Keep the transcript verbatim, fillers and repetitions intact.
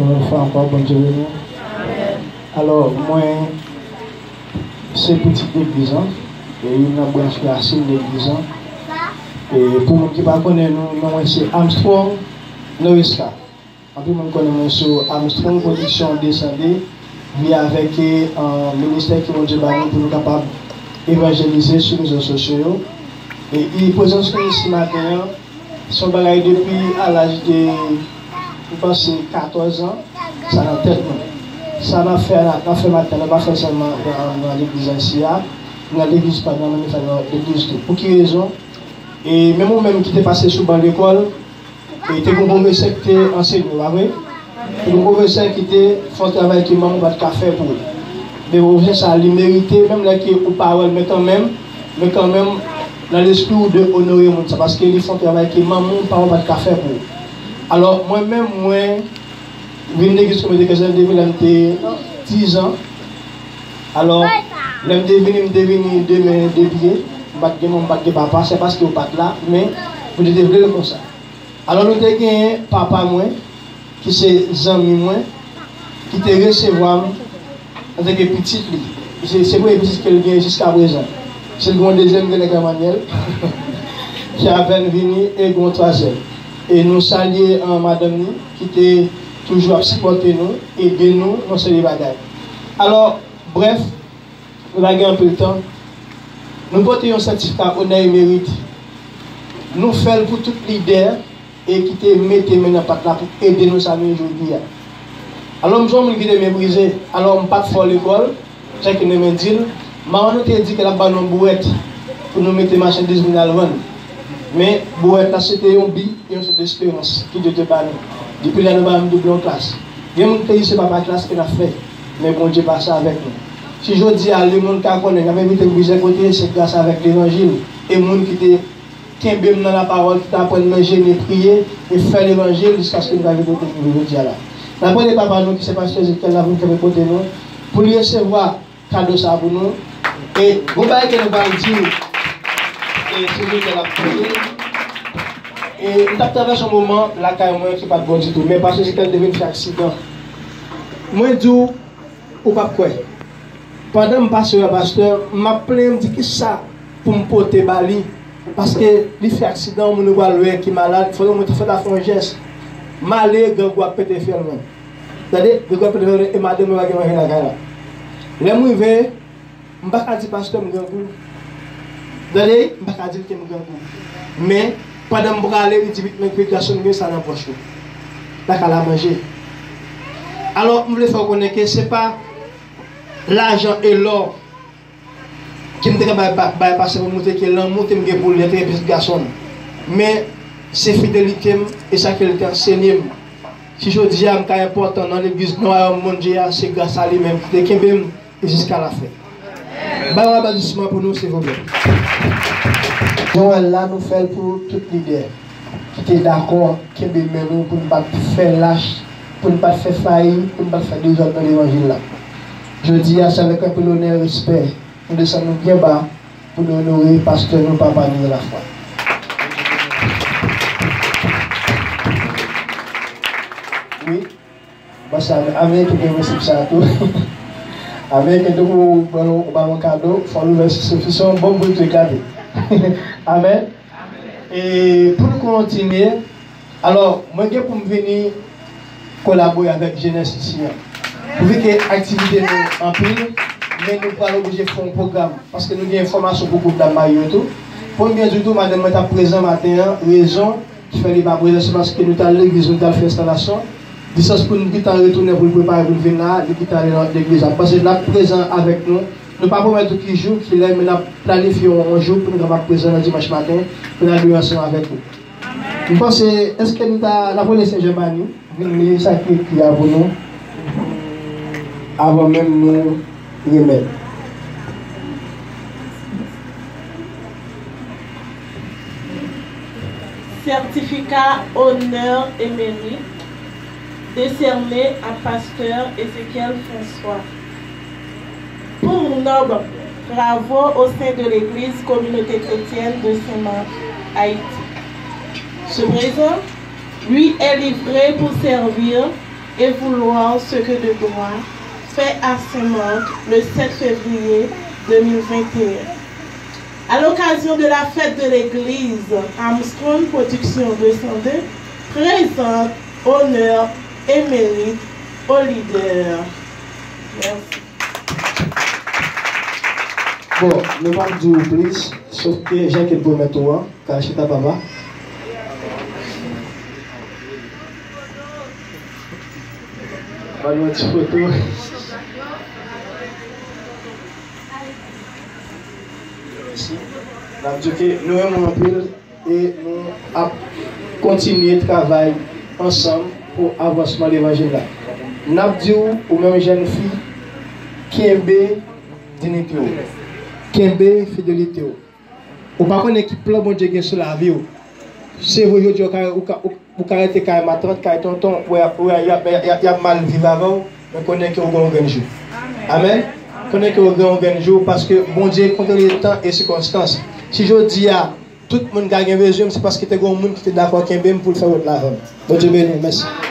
Yon fwa ankò, Bondye beni w. Alò, mwen, se pitit legliz lan, e youn nan branch rasin legliz lan. E pou moun ki pa konnen nou, non mwen se Armstrong Norisca. Anpil moun konnen mwen sou Armstrong Production Descendé, li avèk, e, ministè ke Bondye ba nou pou nou kapab evanjelize sou rezo sosyo yo. E, e prezans nou isi maten an, se yon bagay depi a laj de, m panse, katòz an, sa nan tèt nou. Sa n ap fè a, n ap fè maten an, n ap fè sèlman nan, nan legliz la isi a, nan legliz pa nou, men nou fè nan legliz tou. Pou ki rezon? E menm ou menm ki te pase sou ban lekòl, e te gen yon pwofesè ki te ansenye w, pa vre? Te gen yon pwofesè ki te fè yon travay ke manman w pa t ka fè pou ou. Men pwofesè sa a, li merite, menm lè ke ou pa wè l, men kanmenm, men kanmenm, nan lespri w de onore moun sa, paske li fè yon travay ke manman w, pa w pa t ka fè pou ou. Alò, mwen menm, mwen vin legliz Kominote Kretyen Devin lè m te diz an. Alò, lè m te vini, m te vini de men, de pye. M pa t gen manman, m pa t gen papa, se paske yo pa t la, men Bondye te vle l konsa. Alò, nou te genyen papa mwen, ki se zanmi mwen, ki te resevwa m antanke pitit li. Se, se premye pitit ke l genyen jiskaprezan. Si l gen yon dezyèm, genlè k ap manyen l, ki apèn vini, e gen yon twazyèm. E nou salye, e, madanm ni, ki te toujou ap sipòte nou, ede nou nan seri bagay. Alò, brèf, nou pa gen anpil tan. Nou pote yon sètifika onè e merit. Nou fè l pou tout lidè e ki te mete men nan pat la pou ede nou sa nou ye jodi a. Alò, m se yon moun ki te meprize. Alò, m pa t fò lekòl, jan ke m renmen di l. Manman nou te di ke l ap ba nou yon bouwèt pou nou mete machandiz nou al vann. Men, bouwèt la, se te yon bi e yon sòt desperans ke Dye te ba nou. Depi lè nou pa menm double yon klas. Gen moun ki te di se pa pa klas ke n ap fè, men Bondye pase avèk nou. Si jodi a, lemonn ka konnen, n ap envite m plizyè kote, se gras avèk levanjil e moun ki te kenbe m nan lapawòl, ki te aprann mwen jene, priye, e fè levanjil jiskaske m rive kote m rive jodi a la. N ap mande papa nou, ki se pastè Ezekyèl la, pou l kenbe kote nou, pou l resevwa kado sa pou nou. E gon bagay ke nou pral di, e se Ezekyèl ap pote. E m t ap travèse yon moman lakay mwen ki pa t bon ditou, men pastè Ezekyèl te vin fè aksidan. Mwen di w, ou p ap kwè. Pandan m pase wè pastè, m ap plenyen, m di, "Kisa pou m pote ba li?" Paske li fè aksidan, yon moun ou pral wè ki malad, fò yon moun fè ta fè yon jès. M ale, grangou ap pete fyèl mwen. Tande, grangou ap pete fyèl mwen, e madanm mwen pa gen manje lakay la. Lè m rive, m pa ka di pastè m grangou. Tande, m pa ka di l ke m grangou. Men, pandan m prale, li di, "Pitit mwen, pitit gason m, gen sa nan pòch ou. Lakay la manje." Alò, m vle fè w konnen ke se pa lajan e lò ke m te ka bay, bay, bay pastè pou montre ke lanmou ke m gen pou li antanke pitit gason m. Men, se fidelite m e sa ke l te ansenye m. Si jodi a m ka enpòtan nan legliz, nan wayòm Bondye a, se gras a li menm ki te kenbe m e jiska lafen. Bay yon apladisman pou nou, silvouplè. Jan w wè l la, nou fè l pou tout lidè ki te dakò kenbe men nou pou n pa t fè lach, pou n pa t fè fayi, pou n pa t fè dezòd nan levanjil la. Jodi a, se avèk anpil onè e respè, nou desann nou byen ba pou nou onore pastè nou, papa nou nan lafwa. Wi. Bon, sa, Ameriken gen prensip sa a tou. Ameriken, depi w ba l, w ba l yon kado, fò l ouvè, si se, si se yon bòb pou l tou eklate. Amèn. E pou nou kontinye, alò, mwen gen pou m vini kolabore avèk jenès isi a. Pouvi ke aktivite nou anpil, men nou pral oblije fè yon pwogram, paske nou gen fòmasyon pou gwoup dam marye yo tou. Pou m byen di w tou, madanm mwen t ap prezan maten an, rezon ki fè li pa prezan, se paske nou t al legliz, nou t al fè enstalasyon. Distans pou nou gentan retounen pou l prepare pou l vin la, li gentan ale nan lòt legliz la. M panse l ap prezan avèk nou. Nou pa pwomèt ou ki jou, ki lè, men n ap planifye yon, yon jou pou nou kapab prezan nan dimanch maten, pou n adore ansanm avèk ou. M panse, èske nou ta, n ap rele Sè Jèmani vin li sa ki ekri a pou nou, avan menm nou remèt. Certificat honneur et mérite décerné à pasteur Ézéchiel François pour nobles travaux au sein de l'église communauté chrétienne de Saint-Marc, Haïti. Ce présent lui est livré pour servir et vouloir ce que de droit, fait à Saint-Marc le sept février deux mille vingt et un. À l'occasion de la fête de l'église, Armstrong Production deux cent deux présente honneur et mérite au leader. Merci. Bon, nou p ap di w plis, sof ke jan ke l pwomèt ou an, kal chita papa. Ban nou yon ti foto. Mèsi. N ap di w ke nou renmen w anpil. E nou ap kontinye travay ansanm pou avansman levanjil la. N ap di w, ou menm jèn fi, kenbe dinite w. Kenbe fidelite w. Ou pa konnen ki plan Bondye gen sou lavi w. Se vre, jodi a, ou ka, ou ka, ou, ou ka rete kay matant, kay tonton, ou wè, ou wè, y ap, y ap, y ap mal viv avè w, men konnen ke ou gen yon grenn jou. Amèn. Konnen ke ou gen yon grenn jou, paske Bondye kontwole tan e sikonstans. Si jodi a, tout moun ka gen bezwen m, se paske te gen yon moun ki te dakò kenbe m pou l fè wout la avè m. Bondye beni w. Mèsi.